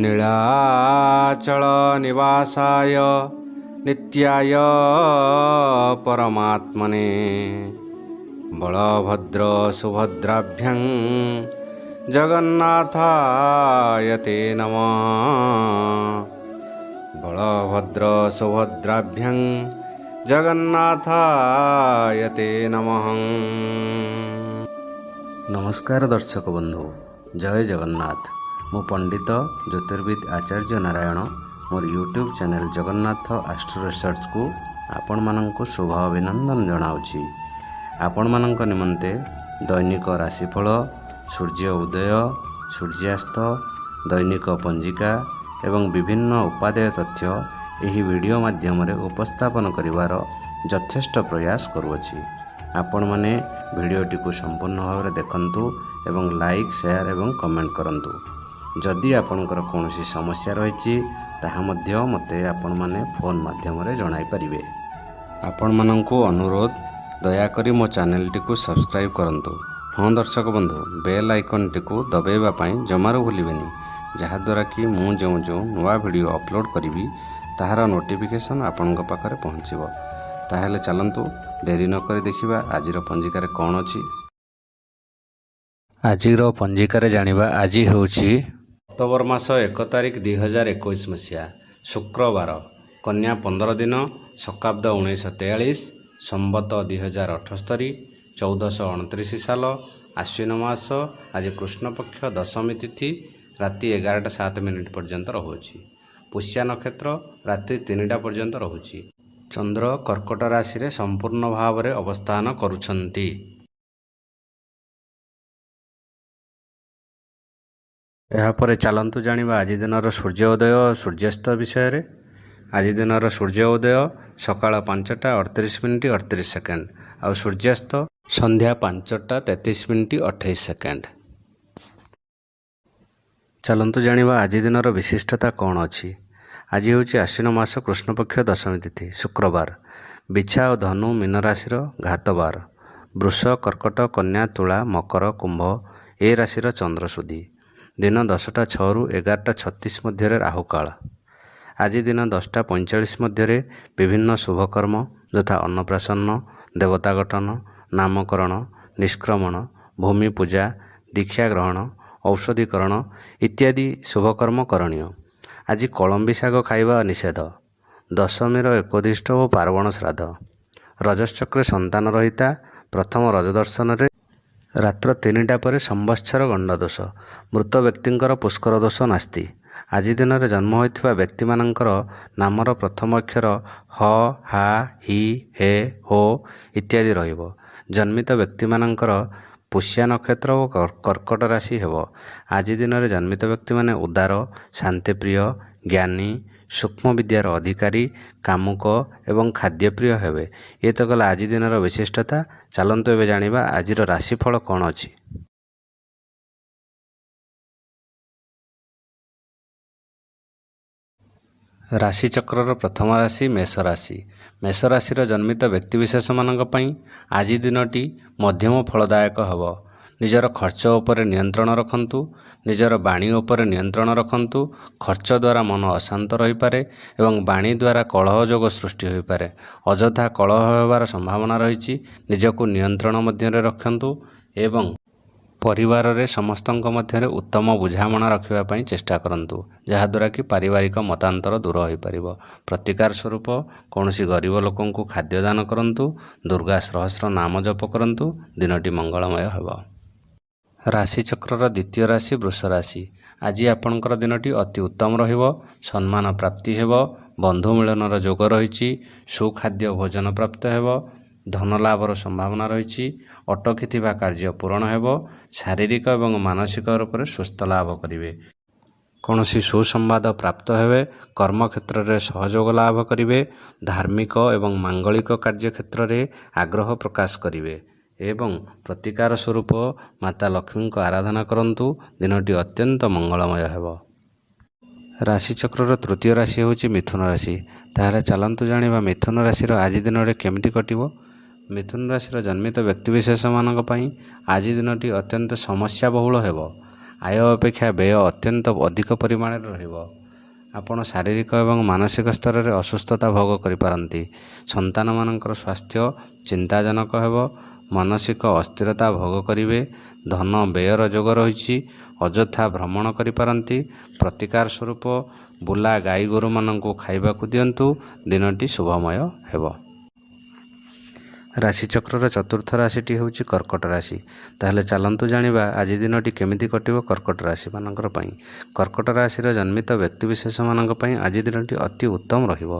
ନୀଳାଚଳ ନିବାସାୟ ନିତ୍ୟାୟ ପରମାତ୍ମନେ ବଳଭଦ୍ର ସୁଭଦ୍ରାଭ୍ୟାଂ ଜଗନ୍ନାଥାୟ ତେ ନମଃ। ବଳଭଦ୍ର ସୁଭଦ୍ରାଭ୍ୟାଂ ଜଗନ୍ନାଥାୟ ତେ ନମଃ। ନମସ୍କାର ଦର୍ଶକ ବନ୍ଧୁ, ଜୟ ଜଗନ୍ନାଥ। ମୁଁ ପଣ୍ଡିତ ଜ୍ୟୋତିର୍ବିଦ ଆଚାର୍ଯ୍ୟ ନାରାୟଣ ମୋର ୟୁଟ୍ୟୁବ୍ ଚ୍ୟାନେଲ୍ ଜଗନ୍ନାଥ ଆଷ୍ଟ୍ରୋ ରିସର୍ଚ୍ଚକୁ ଆପଣମାନଙ୍କୁ ଶୁଭ ଅଭିନନ୍ଦନ ଜଣାଉଛି। ଆପଣମାନଙ୍କ ନିମନ୍ତେ ଦୈନିକ ରାଶିଫଳ, ସୂର୍ଯ୍ୟ ଉଦୟ, ସୂର୍ଯ୍ୟାସ୍ତ, ଦୈନିକ ପଞ୍ଜିକା ଏବଂ ବିଭିନ୍ନ ଉପାଦେୟ ତଥ୍ୟ ଏହି ଭିଡ଼ିଓ ମାଧ୍ୟମରେ ଉପସ୍ଥାପନ କରିବାର ଯଥେଷ୍ଟ ପ୍ରୟାସ କରୁଅଛି। ଆପଣମାନେ ଭିଡ଼ିଓଟିକୁ ସମ୍ପୂର୍ଣ୍ଣ ଭାବରେ ଦେଖନ୍ତୁ ଏବଂ ଲାଇକ୍, ସେୟାର ଏବଂ କମେଣ୍ଟ କରନ୍ତୁ। ଯଦି ଆପଣଙ୍କର କୌଣସି ସମସ୍ୟା ରହିଛି, ତାହା ମଧ୍ୟ ମୋତେ ଆପଣମାନେ ଫୋନ୍ ମାଧ୍ୟମରେ ଜଣାଇ ପାରିବେ। ଆପଣମାନଙ୍କୁ ଅନୁରୋଧ, ଦୟାକରି ମୋ ଚ୍ୟାନେଲଟିକୁ ସବସ୍କ୍ରାଇବ୍ କରନ୍ତୁ। ହଁ ଦର୍ଶକ ବନ୍ଧୁ, ବେଲ୍ ଆଇକନ୍ଟିକୁ ଦବାଇବା ପାଇଁ ଜମାରୁ ଭୁଲିବେନି, ଯାହାଦ୍ୱାରା କି ମୁଁ ଯେଉଁ ଯେଉଁ ନୂଆ ଭିଡ଼ିଓ ଅପଲୋଡ଼ କରିବି, ତାହାର ନୋଟିଫିକେସନ୍ ଆପଣଙ୍କ ପାଖରେ ପହଞ୍ଚିବ। ତାହେଲେ ଚାଲନ୍ତୁ, ଡେରି ନକରି ଦେଖିବା ଆଜିର ପଞ୍ଜିକାରେ କ'ଣ ଅଛି। ଆଜିର ପଞ୍ଜିକାରେ ଜାଣିବା, ଆଜି ହେଉଛି ଅକ୍ଟୋବର ମାସ 1 ତାରିଖ, 2021 ମସିହା, ଶୁକ୍ରବାର, କନ୍ୟା 15 ଦିନ, ଶକାବ୍ଦ 1943, ସମ୍ବତ 2078, 1429 ସାଲ, ଆଶ୍ୱିନ ମାସ। ଆଜି କୃଷ୍ଣପକ୍ଷ ଦଶମୀ ତିଥି ରାତି 11ଟା 7 ମିନିଟ୍ ପର୍ଯ୍ୟନ୍ତ ରହୁଅଛି। ପୁଷ୍ୟା ନକ୍ଷତ୍ର ରାତ୍ରି 3ଟା ପର୍ଯ୍ୟନ୍ତ ରହୁଛି। ଚନ୍ଦ୍ର କର୍କଟ ରାଶିରେ ସମ୍ପୂର୍ଣ୍ଣ ଭାବରେ ଅବସ୍ଥାନ କରୁଛନ୍ତି। ଏହାପରେ ଚାଲନ୍ତୁ ଜାଣିବା ଆଜି ଦିନର ସୂର୍ଯ୍ୟ ଉଦୟ ଓ ସୂର୍ଯ୍ୟାସ୍ତ ବିଷୟରେ। ଆଜି ଦିନର ସୂର୍ଯ୍ୟ ଉଦୟ ସକାଳ 5ଟା 38 ମିନିଟ୍ 38 ସେକେଣ୍ଡ ଆଉ ସୂର୍ଯ୍ୟାସ୍ତ ସନ୍ଧ୍ୟା 5ଟା 33 ମିନିଟ୍ 28 ସେକେଣ୍ଡ। ଚାଲନ୍ତୁ ଜାଣିବା ଆଜି ଦିନର ବିଶିଷ୍ଟତା କ'ଣ ଅଛି। ଆଜି ହେଉଛି ଆଶ୍ୱିନ ମାସ କୃଷ୍ଣପକ୍ଷ ଦଶମୀ ତିଥି, ଶୁକ୍ରବାର। ବିଛା ଓ ଧନୁ ମୀନ ରାଶିର ଘାତବାର। ବୃଷ, କର୍କଟ, କନ୍ୟା, ତୁଳା, ମକର, କୁମ୍ଭ ଏ ରାଶିର ଚନ୍ଦ୍ରଶୁଦ୍ଧି। ଦିନ 10ଟା 6ରୁ 11ଟା 36 ମଧ୍ୟରେ ରାହୁକାଳ। ଆଜି ଦିନ 10ଟା 45 ମଧ୍ୟରେ ବିଭିନ୍ନ ଶୁଭକର୍ମ ଯଥା ଅନ୍ନପ୍ରାସନ୍ନ, ଦେବତା ଗଠନ, ନାମକରଣ, ନିଷ୍କ୍ରମଣ, ଭୂମି ପୂଜା, ଦୀକ୍ଷା ଗ୍ରହଣ, ଔଷଧୀକରଣ ଇତ୍ୟାଦି ଶୁଭକର୍ମ କରଣୀୟ। ଆଜି କଳମ୍ବି ଶାଗ ଖାଇବା ନିଷେଧ। ଦଶମୀର ଏକୋଦିଷ୍ଟ ଓ ପାର୍ବଣ ଶ୍ରାଦ୍ଧ। ରଜଶ୍ଚକ୍ରେ ସନ୍ତାନ ରହିତା। ପ୍ରଥମ ରଜ ଦର୍ଶନରେ ରାତ୍ର 3ଟା ପରେ ସମ୍ବତ୍ସର ଗଣ୍ଡଦୋଷ। ମୃତ ବ୍ୟକ୍ତିଙ୍କର ପୁଷ୍କର ଦୋଷ ନାସ୍ତି। ଆଜି ଦିନରେ ଜନ୍ମ ହୋଇଥିବା ବ୍ୟକ୍ତିମାନଙ୍କର ନାମର ପ୍ରଥମ ଅକ୍ଷର ହ, ହା, ହି, ହେ, ହୋ ଇତ୍ୟାଦି ରହିବ। ଜନ୍ମିତ ବ୍ୟକ୍ତିମାନଙ୍କର ପୁଷ୍ୟା ନକ୍ଷତ୍ର ଓ କର୍କଟ ରାଶି ହେବ। ଆଜି ଦିନରେ ଜନ୍ମିତ ବ୍ୟକ୍ତିମାନେ ଉଦାର, ଶାନ୍ତିପ୍ରିୟ, ଜ୍ଞାନୀ, ସୂକ୍ଷ୍ମ ବିଦ୍ୟାର ଅଧିକାରୀ, କାମୁକ ଏବଂ ଖାଦ୍ୟପ୍ରିୟ ହେବେ। ଇଏ ତ ଗଲା ଆଜି ଦିନର ବିଶିଷ୍ଟତା। ଚାଲନ୍ତୁ ଏବେ ଜାଣିବା ଆଜିର ରାଶିଫଳ କ'ଣ ଅଛି। ରାଶିଚକ୍ରର ପ୍ରଥମ ରାଶି ମେଷ ରାଶି। ମେଷ ରାଶିର ଜନ୍ମିତ ବ୍ୟକ୍ତିବିଶେଷମାନଙ୍କ ପାଇଁ ଆଜି ଦିନଟି ମଧ୍ୟମ ଫଳଦାୟକ ହେବ। ନିଜର ଖର୍ଚ୍ଚ ଉପରେ ନିୟନ୍ତ୍ରଣ ରଖନ୍ତୁ। ନିଜର ବାଣୀ ଉପରେ ନିୟନ୍ତ୍ରଣ ରଖନ୍ତୁ। ଖର୍ଚ୍ଚ ଦ୍ୱାରା ମନ ଅଶାନ୍ତ ରହିପାରେ ଏବଂ ବାଣୀ ଦ୍ୱାରା କଳହ ଯୋଗ ସୃଷ୍ଟି ହୋଇପାରେ। ଅଯଥା କଳହ ହେବାର ସମ୍ଭାବନା ରହିଛି। ନିଜକୁ ନିୟନ୍ତ୍ରଣ ମଧ୍ୟରେ ରଖନ୍ତୁ ଏବଂ ପରିବାରରେ ସମସ୍ତଙ୍କ ମଧ୍ୟରେ ଉତ୍ତମ ବୁଝାମଣା ରଖିବା ପାଇଁ ଚେଷ୍ଟା କରନ୍ତୁ, ଯାହାଦ୍ୱାରା କି ପାରିବାରିକ ମତାନ୍ତର ଦୂର ହୋଇପାରିବ। ପ୍ରତିକାର ସ୍ୱରୂପ କୌଣସି ଗରିବ ଲୋକଙ୍କୁ ଖାଦ୍ୟ ଦାନ କରନ୍ତୁ। ଦୁର୍ଗା ସହସ୍ର ନାମ ଜପ କରନ୍ତୁ। ଦିନଟି ମଙ୍ଗଳମୟ ହେବ। ରାଶିଚକ୍ରର ଦ୍ୱିତୀୟ ରାଶି ବୃଷ ରାଶି। ଆଜି ଆପଣଙ୍କର ଦିନଟି ଅତି ଉତ୍ତମ ରହିବ। ସମ୍ମାନ ପ୍ରାପ୍ତି ହେବ। ବନ୍ଧୁ ମିଳନର ଯୋଗ ରହିଛି। ସୁଖାଦ୍ୟ ଭୋଜନ ପ୍ରାପ୍ତ ହେବ। ଧନ ଲାଭର ସମ୍ଭାବନା ରହିଛି। ଅଟକିଥିବା କାର୍ଯ୍ୟ ପୂରଣ ହେବ। ଶାରୀରିକ ଏବଂ ମାନସିକ ରୂପରେ ସୁସ୍ଥ ଲାଭ କରିବେ। କୌଣସି ସୁସମ୍ବାଦ ପ୍ରାପ୍ତ ହେବେ। କର୍ମକ୍ଷେତ୍ରରେ ସହଯୋଗ ଲାଭ କରିବେ। ଧାର୍ମିକ ଏବଂ ମାଙ୍ଗଳିକ କାର୍ଯ୍ୟକ୍ଷେତ୍ରରେ ଆଗ୍ରହ ପ୍ରକାଶ କରିବେ ଏବଂ ପ୍ରତିକାର ସ୍ୱରୂପ ମାତା ଲକ୍ଷ୍ମୀଙ୍କ ଆରାଧନା କରନ୍ତୁ। ଦିନଟି ଅତ୍ୟନ୍ତ ମଙ୍ଗଳମୟ ହେବ। ରାଶିଚକ୍ରର ତୃତୀୟ ରାଶି ହେଉଛି ମିଥୁନ ରାଶି। ତାହେଲେ ଚାଲନ୍ତୁ ଜାଣିବା ମିଥୁନ ରାଶିର ଆଜି ଦିନରେ କେମିତି କଟିବ। ମିଥୁନ ରାଶିର ଜନ୍ମିତ ବ୍ୟକ୍ତିବିଶେଷମାନଙ୍କ ପାଇଁ ଆଜି ଦିନଟି ଅତ୍ୟନ୍ତ ସମସ୍ୟା ବହୁଳ ହେବ। ଆୟ ଅପେକ୍ଷା ବ୍ୟୟ ଅତ୍ୟନ୍ତ ଅଧିକ ପରିମାଣରେ ରହିବ। ଆପଣ ଶାରୀରିକ ଏବଂ ମାନସିକ ସ୍ତରରେ ଅସୁସ୍ଥତା ଭୋଗ କରିପାରନ୍ତି। ସନ୍ତାନମାନଙ୍କର ସ୍ୱାସ୍ଥ୍ୟ ଚିନ୍ତାଜନକ ହେବ। ମାନସିକ ଅସ୍ଥିରତା ଭୋଗ କରିବେ। ଧନ ବ୍ୟୟର ଯୋଗ ରହିଛି। ଅଯଥା ଭ୍ରମଣ କରିପାରନ୍ତି। ପ୍ରତିକାର ସ୍ୱରୂପ ବୁଲା ଗାଈ ଗୋରୁମାନଙ୍କୁ ଖାଇବାକୁ ଦିଅନ୍ତୁ। ଦିନଟି ଶୁଭମୟ ହେବ। ରାଶିଚକ୍ରର ଚତୁର୍ଥ ରାଶିଟି ହେଉଛି କର୍କଟ ରାଶି। ତାହେଲେ ଚାଲନ୍ତୁ ଜାଣିବା ଆଜି ଦିନଟି କେମିତି କଟିବ କର୍କଟ ରାଶିମାନଙ୍କର ପାଇଁ। କର୍କଟ ରାଶିର ଜନ୍ମିତ ବ୍ୟକ୍ତିବିଶେଷମାନଙ୍କ ପାଇଁ ଆଜି ଦିନଟି ଅତି ଉତ୍ତମ ରହିବ।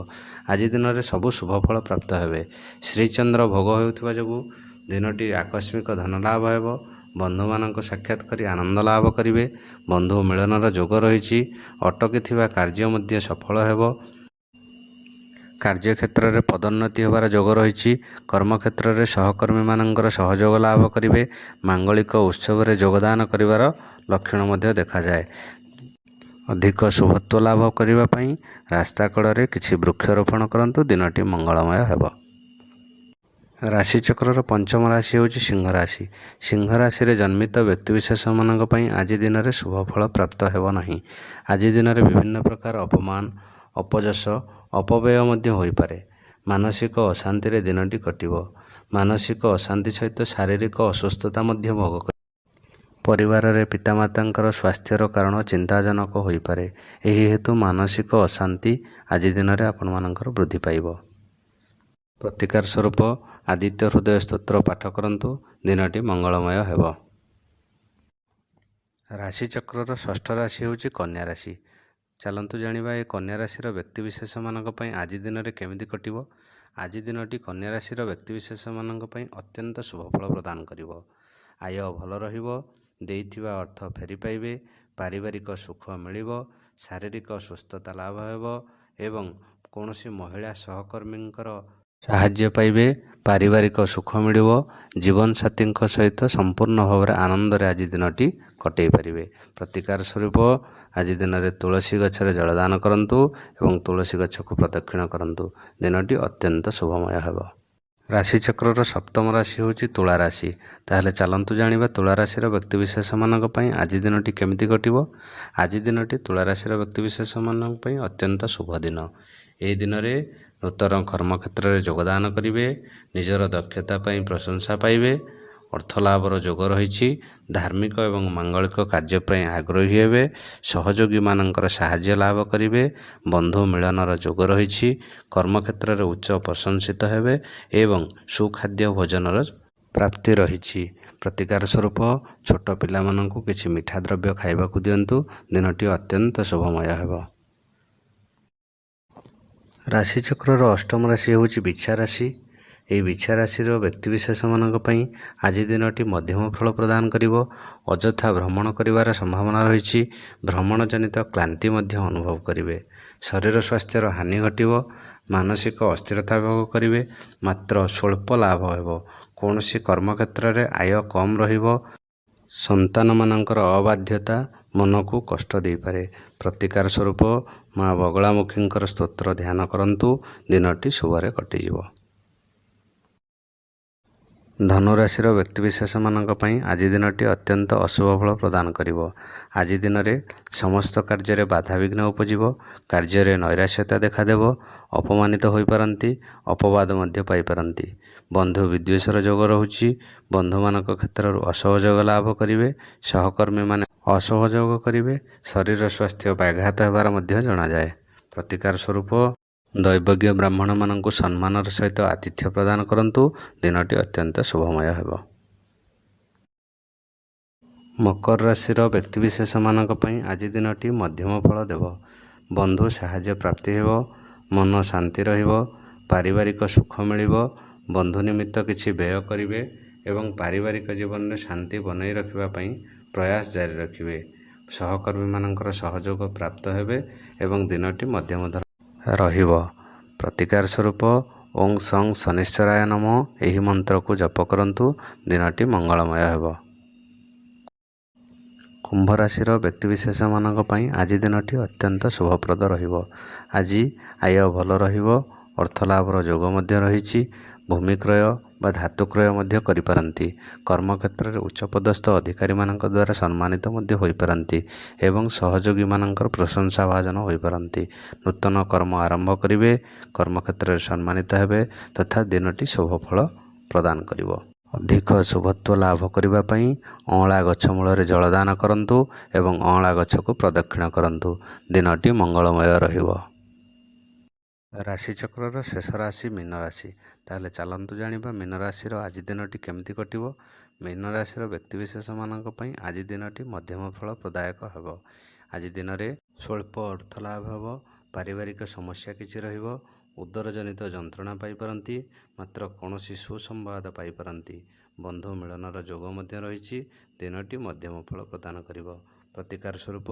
ଆଜି ଦିନରେ ସବୁ ଶୁଭଫଳ ପ୍ରାପ୍ତ ହେବେ। ଶ୍ରୀଚନ୍ଦ୍ର ଭୋଗ ହେଉଥିବା ଯୋଗୁଁ ଦିନଟି ଆକସ୍ମିକ ଧନଲାଭ ହେବ। ବନ୍ଧୁମାନଙ୍କୁ ସାକ୍ଷାତ କରି ଆନନ୍ଦ ଲାଭ କରିବେ। ବନ୍ଧୁ ମିଳନର ଯୋଗ ରହିଛି। ଅଟକି ଥିବା କାର୍ଯ୍ୟ ମଧ୍ୟ ସଫଳ ହେବ। କାର୍ଯ୍ୟକ୍ଷେତ୍ରରେ ପଦୋନ୍ନତି ହେବାର ଯୋଗ ରହିଛି। କର୍ମକ୍ଷେତ୍ରରେ ସହକର୍ମୀମାନଙ୍କର ସହଯୋଗ ଲାଭ କରିବେ। ମାଙ୍ଗଳିକ ଉତ୍ସବରେ ଯୋଗଦାନ କରିବାର ଲକ୍ଷଣ ମଧ୍ୟ ଦେଖାଯାଏ। ଅଧିକ ଶୁଭତ୍ୱ ଲାଭ କରିବା ପାଇଁ ରାସ୍ତା କଡ଼ରେ କିଛି ବୃକ୍ଷରୋପଣ କରନ୍ତୁ। ଦିନଟି ମଙ୍ଗଳମୟ ହେବ। ରାଶିଚକ୍ରର ପଞ୍ଚମ ରାଶି ହେଉଛି ସିଂହ ରାଶି। ସିଂହ ରାଶିରେ ଜନ୍ମିତ ବ୍ୟକ୍ତିବିଶେଷମାନଙ୍କ ପାଇଁ ଆଜି ଦିନରେ ଶୁଭଫଳ ପ୍ରାପ୍ତ ହେବ ନାହିଁ। ଆଜି ଦିନରେ ବିଭିନ୍ନ ପ୍ରକାର ଅପମାନ, ଅପଯଶ, ଅପବ୍ୟୟ ମଧ୍ୟ ହୋଇପାରେ। ମାନସିକ ଅଶାନ୍ତିରେ ଦିନଟି କଟିବ। ମାନସିକ ଅଶାନ୍ତି ସହିତ ଶାରୀରିକ ଅସୁସ୍ଥତା ମଧ୍ୟ ଭୋଗ କରିବେ। ପରିବାରରେ ପିତାମାତାଙ୍କର ସ୍ୱାସ୍ଥ୍ୟର କାରଣ ଚିନ୍ତାଜନକ ହୋଇପାରେ। ଏହି ହେତୁ ମାନସିକ ଅଶାନ୍ତି ଆଜି ଦିନରେ ଆପଣମାନଙ୍କର ବୃଦ୍ଧି ପାଇବ। ପ୍ରତିକାର ସ୍ୱରୂପ ଆଦିତ୍ୟ ହୃଦୟ ସ୍ତୋତ୍ର ପାଠ କରନ୍ତୁ। ଦିନଟି ମଙ୍ଗଳମୟ ହେବ। ରାଶିଚକ୍ରର ଷଷ୍ଠ ରାଶି ହେଉଛି କନ୍ୟା ରାଶି। ଚାଲନ୍ତୁ ଜାଣିବା ଏ କନ୍ୟା ରାଶିର ବ୍ୟକ୍ତିବିଶେଷମାନଙ୍କ ପାଇଁ ଆଜି ଦିନରେ କେମିତି କଟିବ। ଆଜି ଦିନଟି କନ୍ୟା ରାଶିର ବ୍ୟକ୍ତିବିଶେଷମାନଙ୍କ ପାଇଁ ଅତ୍ୟନ୍ତ ଶୁଭଫଳ ପ୍ରଦାନ କରିବ। ଆୟ ଭଲ ରହିବ। ଦେଇଥିବା ଅର୍ଥ ଫେରି ପାଇବେ। ପାରିବାରିକ ସୁଖ ମିଳିବ। ଶାରୀରିକ ସୁସ୍ଥତା ଲାଭ ହେବ ଏବଂ କୌଣସି ମହିଳା ସହକର୍ମୀଙ୍କର ସାହାଯ୍ୟ ପାଇବେ। ପାରିବାରିକ ସୁଖ ମିଳିବ। ଜୀବନସାଥୀଙ୍କ ସହିତ ସମ୍ପୂର୍ଣ୍ଣ ଭାବରେ ଆନନ୍ଦରେ ଆଜି ଦିନଟି କଟେଇ ପାରିବେ। ପ୍ରତିକାର ସ୍ୱରୂପ ଆଜି ଦିନରେ ତୁଳସୀ ଗଛରେ ଜଳଦାନ କରନ୍ତୁ ଏବଂ ତୁଳସୀ ଗଛକୁ ପ୍ରଦକ୍ଷିଣ କରନ୍ତୁ। ଦିନଟି ଅତ୍ୟନ୍ତ ଶୁଭମୟ ହେବ। ରାଶିଚକ୍ରର ସପ୍ତମ ରାଶି ହେଉଛି ତୁଳା ରାଶି। ତାହେଲେ ଚାଲନ୍ତୁ ଜାଣିବା ତୁଳା ରାଶିର ବ୍ୟକ୍ତିବିଶେଷମାନଙ୍କ ପାଇଁ ଆଜି ଦିନଟି କେମିତି କଟିବ। ଆଜି ଦିନଟି ତୁଳା ରାଶିର ବ୍ୟକ୍ତିବିଶେଷମାନଙ୍କ ପାଇଁ ଅତ୍ୟନ୍ତ ଶୁଭ ଦିନ। ଏହି ଦିନରେ ନୂତନ କର୍ମକ୍ଷେତ୍ରରେ ଯୋଗଦାନ କରିବେ। ନିଜର ଦକ୍ଷତା ପାଇଁ ପ୍ରଶଂସା ପାଇବେ। ଅର୍ଥଲାଭର ଯୋଗ ରହିଛି। ଧାର୍ମିକ ଏବଂ ମାଙ୍ଗଳିକ କାର୍ଯ୍ୟ ପାଇଁ ଆଗ୍ରହୀ ହେବେ। ସହଯୋଗୀମାନଙ୍କର ସାହାଯ୍ୟ ଲାଭ କରିବେ। ବନ୍ଧୁ ମିଳନର ଯୋଗ ରହିଛି। କର୍ମକ୍ଷେତ୍ରରେ ଉଚ୍ଚ ପ୍ରଶଂସିତ ହେବେ ଏବଂ ସୁଖାଦ୍ୟ ଭୋଜନର ପ୍ରାପ୍ତି ରହିଛି। ପ୍ରତିକାର ସ୍ୱରୂପ ଛୋଟ ପିଲାମାନଙ୍କୁ କିଛି ମିଠା ଦ୍ରବ୍ୟ ଖାଇବାକୁ ଦିଅନ୍ତୁ। ଦିନଟି ଅତ୍ୟନ୍ତ ଶୁଭମୟ ହେବ। ରାଶିଚକ୍ରର ଅଷ୍ଟମ ରାଶି ହେଉଛି ବିଛା ରାଶି। ଏହି ବିଛା ରାଶିର ବ୍ୟକ୍ତିବିଶେଷମାନଙ୍କ ପାଇଁ ଆଜି ଦିନଟି ମଧ୍ୟମ ଫଳ ପ୍ରଦାନ କରିବ। ଅଯଥା ଭ୍ରମଣ କରିବାର ସମ୍ଭାବନା ରହିଛି। ଭ୍ରମଣ ଜନିତ କ୍ଳାନ୍ତି ମଧ୍ୟ ଅନୁଭବ କରିବେ। ଶରୀର ସ୍ୱାସ୍ଥ୍ୟର ହାନି ଘଟିବ। ମାନସିକ ଅସ୍ଥିରତା ଭୋଗ କରିବେ, ମାତ୍ର ସ୍ୱଳ୍ପ ଲାଭ ହେବ। କୌଣସି କର୍ମକ୍ଷେତ୍ରରେ ଆୟ କମ୍ ରହିବ। ସନ୍ତାନମାନଙ୍କର ଅବାଧ୍ୟତା ମନକୁ କଷ୍ଟ ଦେଇପାରେ। ପ୍ରତିକାର ସ୍ୱରୂପ ମା ବଗଳାମୁଖୀଙ୍କର ସ୍ତୋତ୍ର ଧ୍ୟାନ କରନ୍ତୁ। ଦିନଟି ଶୁଭରେ କଟିଯିବ। ଧନୁରାଶିର ବ୍ୟକ୍ତିବିଶେଷମାନଙ୍କ ପାଇଁ ଆଜି ଦିନଟି ଅତ୍ୟନ୍ତ ଅଶୁଭ ଫଳ ପ୍ରଦାନ କରିବ। ଆଜି ଦିନରେ ସମସ୍ତ କାର୍ଯ୍ୟରେ ବାଧାବିଘ୍ନ ଉପୁଜିବ। କାର୍ଯ୍ୟରେ ନୈରାଶ୍ୟତା ଦେଖାଦେବ। ଅପମାନିତ ହୋଇପାରନ୍ତି। ଅପବାଦ ମଧ୍ୟ ପାଇପାରନ୍ତି। ବନ୍ଧୁ ବିଦ୍ୱେଷର ଯୋଗ ରହୁଛି। ବନ୍ଧୁମାନଙ୍କ କ୍ଷେତ୍ରରୁ ଅସହଯୋଗ ଲାଭ କରିବେ। ସହକର୍ମୀମାନେ ଅସହଯୋଗ କରିବେ। ଶରୀର ସ୍ୱାସ୍ଥ୍ୟ ବ୍ୟାଘାତ ହେବାର ମଧ୍ୟ ଜଣାଯାଏ। ପ୍ରତିକାର ସ୍ୱରୂପ ଦୈବଜ୍ଞ ବ୍ରାହ୍ମଣମାନଙ୍କୁ ସମ୍ମାନର ସହିତ ଆତିଥ୍ୟ ପ୍ରଦାନ କରନ୍ତୁ। ଦିନଟି ଅତ୍ୟନ୍ତ ଶୁଭମୟ ହେବ। ମକର ରାଶିର ବ୍ୟକ୍ତିବିଶେଷମାନଙ୍କ ପାଇଁ ଆଜି ଦିନଟି ମଧ୍ୟମ ଫଳ ଦେବ। ବନ୍ଧୁ ସାହାଯ୍ୟ ପ୍ରାପ୍ତି ହେବ। ମନ ଶାନ୍ତି ରହିବ। ପାରିବାରିକ ସୁଖ ମିଳିବ। ବନ୍ଧୁ ନିମିତ୍ତ କିଛି ବ୍ୟୟ କରିବେ ଏବଂ ପାରିବାରିକ ଜୀବନରେ ଶାନ୍ତି ବନାଇ ରଖିବା ପାଇଁ ପ୍ରୟାସ ଜାରି ରଖିବେ। ସହକର୍ମୀମାନଙ୍କର ସହଯୋଗ ପ୍ରାପ୍ତ ହେବେ ଏବଂ ଦିନଟି ମଧ୍ୟମ ରହିବ। ପ୍ରତିକାର ସ୍ୱରୂପ ଓଁ ସଂ ଶନିଶ୍ଚରାୟ ନମଃ ଏହି ମନ୍ତ୍ରକୁ ଜପ କରନ୍ତୁ। ଦିନଟି ମଙ୍ଗଳମୟ ହେବ। କୁମ୍ଭ ରାଶିର ବ୍ୟକ୍ତିବିଶେଷମାନଙ୍କ ପାଇଁ ଆଜି ଦିନଟି ଅତ୍ୟନ୍ତ ଶୁଭପ୍ରଦ ରହିବ। ଆଜି ଆୟ ଭଲ ରହିବ। ଅର୍ଥଲାଭର ଯୋଗ ମଧ୍ୟ ରହିଛି। ଭୂମି କ୍ରୟ, ବା ଧାତୁ କ୍ରୟ ମଧ୍ୟ କରିପାରନ୍ତି। କର୍ମକ୍ଷେତ୍ରରେ ଉଚ୍ଚପଦସ୍ଥ ଅଧିକାରୀମାନଙ୍କ ଦ୍ୱାରା ସମ୍ମାନିତ ମଧ୍ୟ ହୋଇପାରନ୍ତି ଏବଂ ସହଯୋଗୀମାନଙ୍କର ପ୍ରଶଂସାଭାଜନ ହୋଇପାରନ୍ତି। ନୂତନ କର୍ମ ଆରମ୍ଭ କରିବେ, କର୍ମକ୍ଷେତ୍ରରେ ସମ୍ମାନିତ ହେବେ ତଥା ଦିନଟି ଶୁଭଫଳ ପ୍ରଦାନ କରିବ। ଅଧିକ ଶୁଭତ୍ୱ ଲାଭ କରିବା ପାଇଁ ଅଁଳା ଗଛ ମୂଳରେ ଜଳଦାନ କରନ୍ତୁ ଏବଂ ଅଁଳା ଗଛକୁ ପ୍ରଦକ୍ଷିଣ କରନ୍ତୁ। ଦିନଟି ମଙ୍ଗଳମୟ ରହିବ। ରାଶିଚକ୍ରର ଶେଷ ରାଶି ମୀନ ରାଶି। ତାହେଲେ ଚାଲନ୍ତୁ ଜାଣିବା ମୀନ ରାଶିର ଆଜି ଦିନଟି କେମିତି କଟିବ। ମୀନ ରାଶିର ବ୍ୟକ୍ତିବିଶେଷମାନଙ୍କ ପାଇଁ ଆଜି ଦିନଟି ମଧ୍ୟମ ଫଳ ପ୍ରଦାୟକ ହେବ। ଆଜି ଦିନରେ ସ୍ୱଳ୍ପ ଅର୍ଥ ଲାଭ ହେବ। ପାରିବାରିକ ସମସ୍ୟା କିଛି ରହିବ। ଉଦରଜନିତ ଯନ୍ତ୍ରଣା ପାଇପାରନ୍ତି, ମାତ୍ର କୌଣସି ସୁସମ୍ବାଦ ପାଇପାରନ୍ତି। ବନ୍ଧୁ ମିଳନର ଯୋଗ ମଧ୍ୟ ରହିଛି। ଦିନଟି ମଧ୍ୟମ ଫଳ ପ୍ରଦାନ କରିବ। ପ୍ରତିକାର ସ୍ୱରୂପ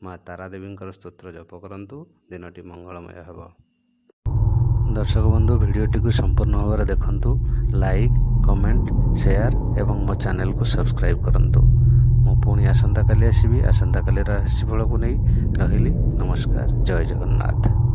ମା ତାରାଦେବୀଙ୍କର ସ୍ତୋତ୍ର ଜପ କରନ୍ତୁ। ଦିନଟି ମଙ୍ଗଳମୟ ହେବ। ଦର୍ଶକ ବନ୍ଧୁ, ଭିଡ଼ିଓଟିକୁ ସମ୍ପୂର୍ଣ୍ଣ ଭାବରେ ଦେଖନ୍ତୁ, ଲାଇକ୍, କମେଣ୍ଟ, ସେୟାର ଏବଂ ମୋ ଚ୍ୟାନେଲକୁ ସବସ୍କ୍ରାଇବ୍ କରନ୍ତୁ। ମୁଁ ପୁଣି ଆସନ୍ତାକାଲି ଆସିବି ଆସନ୍ତାକାଲିର ରାଶିଫଳକୁ ନେଇ। ରହିଲି, ନମସ୍କାର, ଜୟ ଜଗନ୍ନାଥ।